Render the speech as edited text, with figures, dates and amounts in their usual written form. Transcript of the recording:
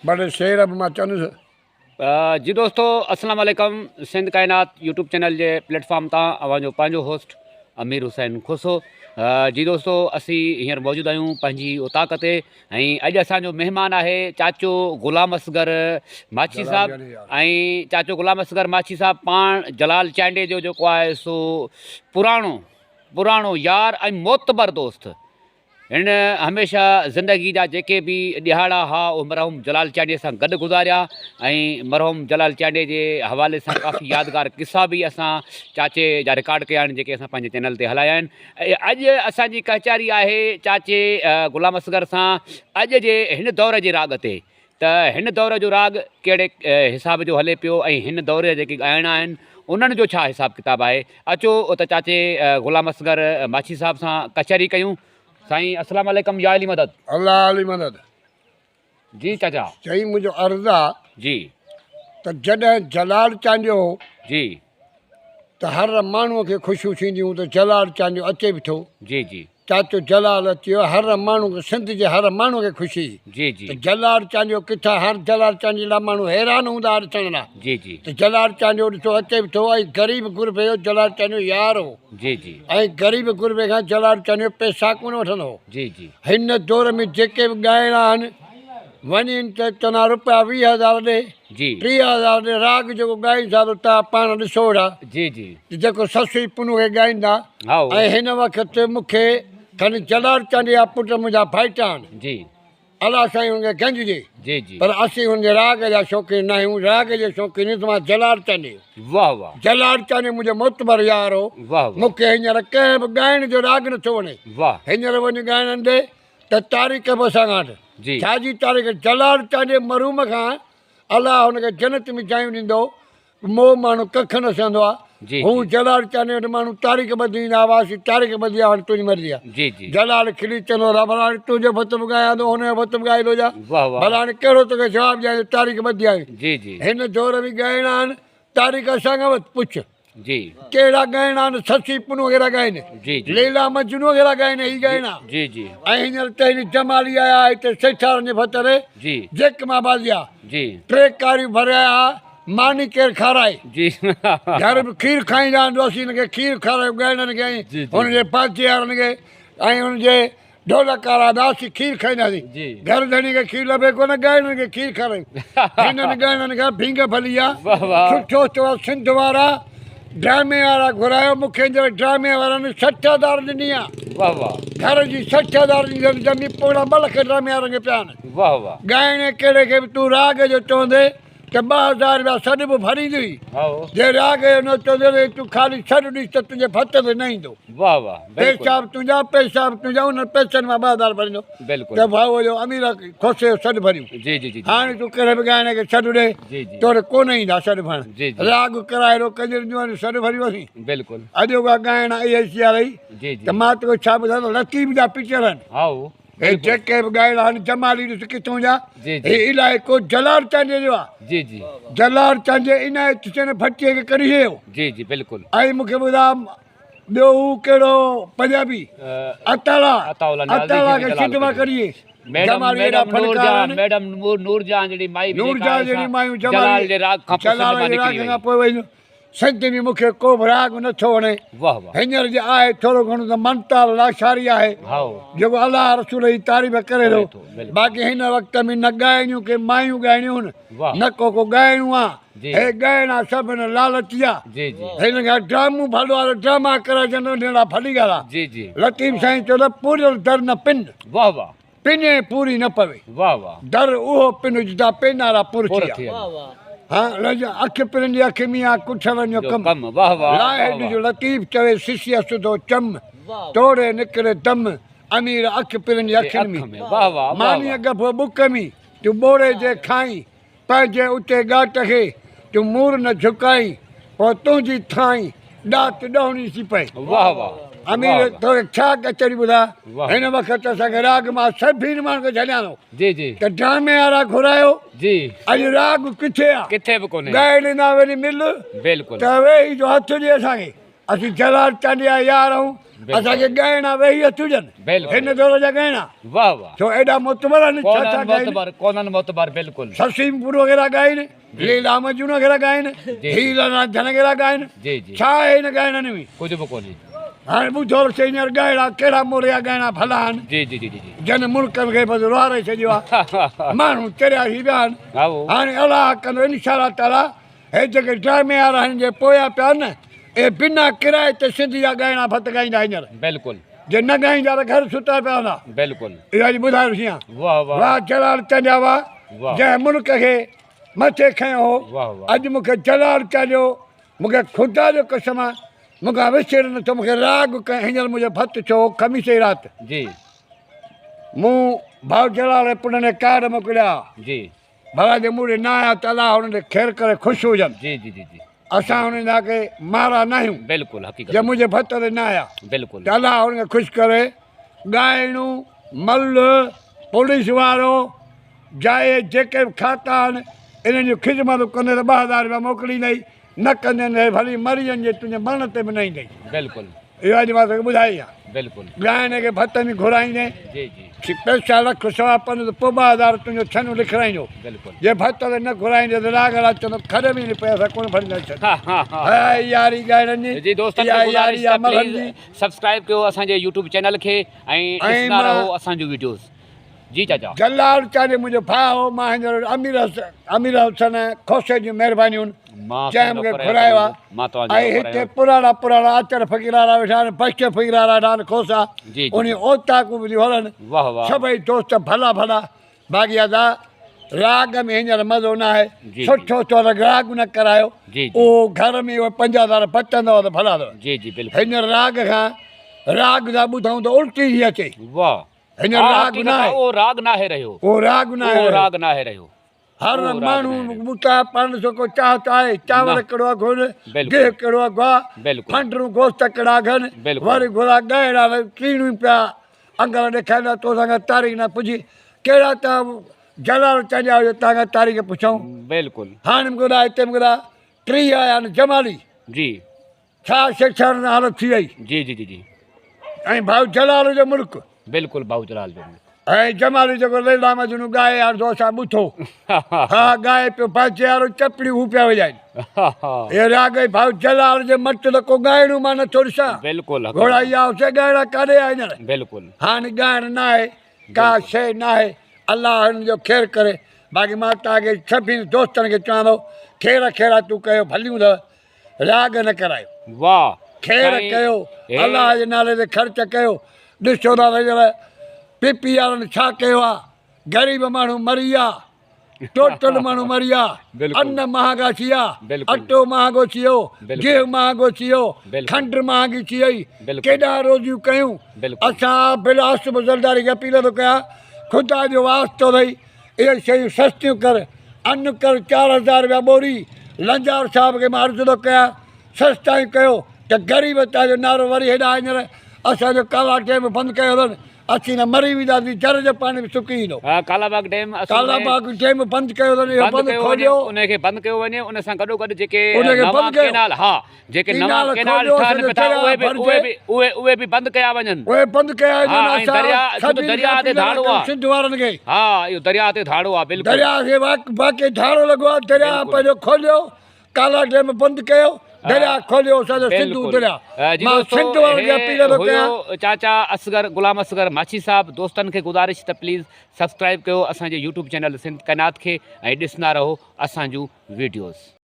ٻه ٽي شعر به مان چوندس. جي دوستو السلام عليڪم سنڌ ڪائنات يوٽيوب چينل جي پليٽ فارم تان اوهان جو پنهنجو هوسٽ امير حسين کوسو. جي دوستو اسين هينئر موجود آهيون پنهنجي اوطاق تي ۽ اڄ اسان جو مهمان آهي چاچو غلام اصغر ماڇي صاحب ۽ چاچو غلام اصغر ماڇي صاحب پاڻ جلال چانڊيي جو جيڪو آهي سو پراڻو پراڻو يار ۽ معتبر دوست. هن هميشه زندگي جا جيڪي به ڏهاڙا ها اهي مرحوم جلال چانڊيي سان گڏ گذاريا ۽ مرحوم جلال چانڊيي جي حوالي سان ڪافي يادگار قصا به اسان چاچي جا رڪارڊ ڪيا آهن جيڪي اسان پنهنجي چينل تي هلايا آهن ۽ اڄ اسان جي ڪچهري آهي چاچي غلام اصغر سان اڄ جي هن دور جي راڳ تي ته هن دور جو راڳ ڪهڙي حساب جو هلي پيو ۽ هن دور جا جيڪي ڳائڻا آهن انهن جو ڇا حساب ڪتاب آهي. اچو ته چاچي غلام اصغر ماڇي صاحب سان ڪچهري ڪيون. سائين السلام عليڪم يا علي مدد. الله علي مدد. جي چاچا. سائين منهنجو عرض آ. جي. ته جڏهن جلال چانڊيو هو. جي. ته هر ماڻهو کي خوشيون ٿينديون ته جلال چانڊيو اچي به ٿو. جي جي. چاچو جلال اچي ويو هر ماڻهو کي سنڌ جي هر ماڻهو کي خوشي هئي جي جي ته جلال چانڊيو ڪٿان هر جلال چانڊيي لاء ماڻهو حيران هوندا ها ڏسڻ لاء جي جي ته جلال چانڊيو ڏسو اچي به ٿو ۽ غريب غربي جو جلال چانڊيو يار هو جي جي ۽ غريب غربي کان جلال چانڊيو پئسا ڪونه وٺندو هو جي جي هن دور ۾ جيڪي به ڳائڻا آهن وڃين ته چوندا روپيا 20 هزار ڏي جي 30 هزار ڏي راڳ جيڪو ڳائين ٿا ته تان پاڻ ڏسو ويٺا جي جي ته جيڪو سسئي پنهون کي ڳائيندا هائو ۽ هن وقت مون کي کڻي جلال چانڊيي جا پٽ منهنجا ڀائٽا آهن جي الله سائين هن کي گنج ڏي جي جي پر اسين هن جي راڳ جا شوقين نه آهيون راڳ جي شوقين آهيون ته مان جلال چانڊيي واه واه جلال چانڊيو منهنجو معتبر يار هو واه واه مون کي هينئر ڪنهن به ڳائڻ جو راڳ نٿو وڻي واه هينئر وڃ ڳائڻن ڏي ته تاريخ به اسان کان وٺ جي ڇا جي تاريخ جلال چانڊيي مرحوم کان الله هن کي جنت ۾ جايون ڏيندو مئو ماڻهو ڪک نه سهندو آ. جي هو جي. جلال چانڊيي وٽ ماڻهو تاريخ ٻڌي ايندا هئا، اسين تاريخ ٻڌي آ هاڻي تنهنجي مرضي آ. جي جي. جلال کلي چوندو هو ڀلا هاڻي تنهنجو ڀت به ڳايان ٿو هن جو ڀت به ڳائي ٿو جا. واه واه. ڀلا هاڻي ڪهڙو توکي جواب ڏيان جو تاريخ ٻڌي آيون. جي جي. هن دور ۾ ڳائڻا آهن تاريخ اسان کان وڌ پڇ. جي. ڪهڙا ڳائڻا آهن سسي پنهون وغيره ڳائين. جي جي. ليلا مجنون وغيره ڳائين هي ڳائڻا. جي جي. ۽ هينئر ته هن جمالي آيا هتي سيٺارن جي ڀت تي. جي. جيڪب آبادي آ. جي. ٽي ڪاريون ڀري آيا ها. ماني ڪير کارائي؟ جي. گهر به کير کائيندا آهن اسين هن کي کير کارايون ڳائڻن کي ۽ جي جي. هن جي پاچي وارن کي ۽ هن جي ڍولڪ وارا به اسين کير کائينداسين. جي. گهر ڌڻي کي کير لڀي ڪونه ڳائڻن کي کير کارايون. هنن ڳائڻن کان ڀينگ ڀلي آ. واه واه. سٺو سٺو سنڌ وارا ڊرامي وارا گهرايو مون کي هينئر ڊرامي وارن 60 هزار ڏني آ. واه واه. گهر جي 60 هزار ڏني اٿن جمي پوڻا 2 لک ڊرامي وارن کي پيا آهن. واه واه. ڳائڻي ڪهڙي کي به تون راڳ جو چوندين ته 2000 رپيا سڏ به ڀريندي هئي. جي راڳ جو نه چوندي هئي تون خالي سڏ ڏيس ته تنهنجي ڀت تي نه ايندو. واه واه بلڪل. پئسا به تنهنجا پئسا به تنهنجا انهن پئسن مان 2000 ڀريندو. بلڪل. ته ڀائو جو امير کوسي جو سڏ ڀريون. جي جي جي. هاڻي تون ڪهڙي به ڳائڻي کي سڏ ڏي جي جي. تو وٽ ڪونه ايندا سڏ ڀرڻ. جي جي. راڳ ڪرائي ڪجرن جون سڏ ڀريون اسين. بلڪل. اڄوڪا ڳائڻا اهي ٿي رهي جي جي. ته مان توکي ڇا ٻڌايان ته لطيف جا پڪچر آهن. هائو. هي جيڪي به ڳائڻا آهن جمالي ڏس ڪٿون جا جي جي. هي علائقو جلال چانڊيي جو آ. جي جي. جلال چانڊيي عنايت حسين ڀٽي کي ڪڍي ڇڏيو. جي جي بلڪل. ۽ مون کي ٻڌاء ٻيو هو ڪهڙو پنجابي عطاالله عطاالله نيازي عطاالله کي کي به سنڌ جلال مان ڪڍيو. ڪڍي ميڊم جمالي ايڏا ميڊم نور فنڪار جهان آهن. ميڊم نور جهان جهڙي مائي به نور جيڪا جهان آهي جهڙي سا مايون جلال جمالي جي راڳ کان پوء سنڌ جلال مان جي راڳ نڪري کان وئي. پوء وئي. سنڌ ۾ مون کي ڪو به راڳ نه ٿو وڻي. واه واه. هينئر جي آهي ٿورو گهڻو ته منتال لاشاري آهي هائو. جيڪو الله رسول جي تعريف ڪري ٿو. ڪري ٿو، بلڪل. باقي هن وقت ۾ نه ڳائڻيون ڪي مايون ڳائڻيون هن واه. نه ڪو ڪو ڳائڻو آ. جي. هي ڳائڻا سڀ هن لالچي آ. جي جي. هن کان ڊرامو ڀلو آ ته ڊراما ڪرائجن انهن لاء ڀلي ڳالهه آ. جي جي. لطيف سائين چيو ته پوريل در نه پن. واه واه. پني پوري نه پوي. واه واه. در اهو پن جدا پينارا پر پر ٿيا. ٿيا. ها لڄ اک پرن جي اک ميان ڪٺرن جو جو ڪم. ڪم. واه واه لاهي واه ڏجو واه. لطيف چوي سسيء سڌو چم. توڙي نڪري دم. امير اک پرن جي جي اکين اک ۾. ۾. واه واه واه مانيء واه. ڳڀو ٻڪ ۾. تون ٻوڙي جي کائين. پنهنجي اتي ڳاٽ کي تون مور نه جهڪائين، پوء تنهنجي ٿانء ڏات ڏهوڻي ٿي پئي. واه واه امير واه واه. توکي ڇا ڪچهري ٻڌاء، واه هن وقت اسان کي راڳ مان سڀني ماڻهن کي جهليان ٿو جي جي. ته ڊرامي وارا گهرايو، جي. اڄ راڳ ڪٿي آ؟ ڪٿي به ڪونهي. ڳائي ڏيندا وڃي مل بلڪل. ته ويهي جو هٿ ڏي اسان کي. اسين جلال چانڊيا يار آهيون، اسان کي ڳائڻا ويهي هٿ هجن، هن دور جا ڳائڻا. واه واه. ڇو ايڏا معتبر آهن، ڇا ڇا ڳائين. معتبر ڪونهن معتبر بلڪل. سسئي پور وغيره ڳائين، ليلا مجنون وغيره ڳائين، هير رانجهن وغيره ڳائين، ڇا آهي هن ڳائڻن ۾؟ ڪجهه به ڪونهي. هاڻي ٻڌو ته هينئر ڳائڻا ڪهڙا موريا ڳائڻا ڀلا آهن، جي جي جي جي. جن ملڪن کي بس روئاري ڇڏيو آهي، ماڻهو چريا ٿي ويا آهن. هاڻي الله ڪندو انشاء الله تعاليٰ هي جيڪي ڊرامي وارا هن جي پويان پيا آهن نه، اهي بنا ڪرائي تي سنڌ جا ڳائڻا ڀت ڳائيندا هينئر. بلڪل. جي نه ڳائيندا ته گهر ستا پيا هوندا. بلڪل. اهو اڄ ٻڌايو سيان. واه واه. واه جلال چانڊيا واه. واه. جنهن ملڪ کي مٿي کنيو هو. واه واه. اڄ مون کي جلال چانڊيو مون کي خدا جو قسم آ مون کان وسري نٿو مون کي راڳ ڪنهن هينئر منهنجو ڀت ڇو هو خميس جي رات. جي. مون ڀاء جلال جي پٽن کي ڪارڊ موڪليا. جي. ڀلا جي مون ڏي نه آيا ته الله انهن کي خير ڪري خوش هجن. جي جي جي جي. اسان انهن جا ڪي مارا ناهيون. بلڪل حقيقت. جي منهنجي ڀت تي نه آيا. بلڪل. ته الله انهن کي خوش ڪري. ڳائڻو، مل، پوليس وارو، جائي جيڪي به کاتا آهن انهن جون خدمتون ڪندين ته 2000 رپيا موڪليندئي نه ڪندين ته ڀلي مري وڃجي تنهنجي مرڻ تي به نه ايندئي. بلڪل. اهو اڄ مان توکي ٻڌائي آهيان. بلڪل. ڳائڻي کي ڀت ۾ گهرائيندين. جي جي. پئسا لک سوا پنج ته پوء 2000 تنهنجو ڇنو لکرائيندو. بلڪل. جي ڀت تي نه گهرائيندين ته راڳ راڄ چوندو کڏ ۾ نه پئي اسان ڪونه ڀرينداسين. هاء ياري ڳائڻن جي. جي دوستن کي اها گذارش ياري آ ته ملهن پليز جي. سبسڪرائب ڪيو اسان جي يوٽيوب چينل کي ۽ ۽ ڏسندا مان رهو اسان جون ويڊيوز. جي چاچا. جلال چانڊيو منهنجو ڀاء هو مان هينئر امير امير حسن کوسي جون مهربانيون جنهن مونکي گهرايو آ ۽ هتي پراڻا پراڻا آچر فقير وارا ويٺا آهن بخش فقير وارا ويٺا آهن کوسا انهي اوطاقون به ٿيون هلن سڀئي دوست ڀلا ڀلا باقي ادا راڳ ۾ هينئر مزو نه آهي سٺو ٿيو ته راڳ نه ڪرايو اهو گهر ۾ اهي 5000 بچندو ته ڀلا اٿو هينئر راڳ کان راڳ ٿا ٻڌون ته الٽي ٿي اچي. هينئر راڳ ناهي. اهو راڳ ناهي رهيو. اهو راڳ ناهي اهو راڳ ناهي رهيو. هر ماڻهو ٻوٽا پاڻ ڏسو ڪو چاهت آهي چانور ڪهڙو اگهه هن گيهه ڪهڙو اگهه آ ڦنڊرون گوشت ڪهڙا اگهن وري گهرا ڳائڻا ٽيڻيون پيا انگل ڏيکاريندا تو سان کان تاريخ نه پڇي ڪهڙا تان جلال چانڊيا هجو تان کان تاريخ پڇون بلڪل هاڻي مون کي ٻڌاء هتي مون کي ٻڌاء 30 آيا آهن جمالي جي ڇا شيخ حالت ٿي وئي. جي جي جي جي. ۽ ڀائو جلال جو ملڪ. بلڪل ڀائو جلال جو ملڪ. ۽ جمالي جيڪو ليلا مجنون ڳائي آڻ سو اسان ٻڌو. ها ڳائي پيو باجي وارو چپڙيون هو پيا وڄائين. هي راڳ ۽ ڀائو جلال جي مٽ ته ڪو ڳائڻو مان نٿو ڏسان. بلڪل. گهوڙا اها هجي ڳائڻا ڪاڏي آيا هينئر. بلڪل. هاڻي ڳائڻ ناهي ڪا شيء ناهي الله هنن جو خير ڪري باقي مان توهان کي سڀني دوستن کي چوان ٿو خير خيراتون ڪيو ڀليون اٿو. راڳ نه ڪرايو. واه خير ڪيو الله جي نالي تي خرچ ڪيو ڏسو ٿا هينئر پي پي وارن ڇا ڪيو آ غريب ماڻهو مري ويا ٽوٽل ماڻهو مري ويا ان مهانگا ٿي ويا اٽو مهانگو ٿي ويو گيهه مهانگو ٿي ويو کنڊ مهانگي ٿي وئي ڪيڏا روزيون ڪيون اسان بلاسب زرداري کي اپيل ٿو ڪيان خدا جو واسطو اٿئي اهي شيون سستيون ڪر، ان ڪر 4000 رپيا ٻوري، لنجار صاحب کي مان عرض ٿو ڪيان سستايون ڪيو ته غريب تان جو نعرو وري هيڏانهن هينئر اسان جو ڪالا ڊيم بند ڪيو اٿن اسين نه مري وينداسين جر جو پاڻي به سڪي ويندو. ها ڪالا باغ ڊيم اصل ڪالا ۾ باغ ڊيم بند ڪيو اٿن اهو بند بند ڪيو وڃي کوليو ان کي بند ڪيو وڃي ان سان گڏو گڏ جيڪي ان کي نوان بند ڪيو. ڪينال ها جيڪي نوان ڪينال ڪينال کوليو ٺهن اسان جو پيا ٿا درياء اهي به ڀرجي. اهي به اهي اهي به بند ڪيا وڃن. اهي بند ڪيا ها وڃن ۽ اسان درياء ڇو ته سڀني کي درياء تي اپيل ٿا ڌاڙو ڪيون آ سنڌ وارن کي. ها اهو درياء تي ڌاڙو آ بلڪل. درياء کي واقعي ڌاڙو لڳو آ درياء بلڪل. پنهنجو کوليو ڪالا ڊيم بند ڪيو درياء کوليو اسان جو سنڌو بلڪل درياء جي مان دوستو سنڌ وارن کي هي اپيل ٿو ڪيان. هيو چاچا اصغر غلام اصغر ماڇي صاحب دوستن کي گذارش ته پليز سبسڪرائب ڪيو اسان جي يوٽيوب چينل سنڌ ڪائنات کي ۽ ڏسندا رهو اسان جون ويڊيوز.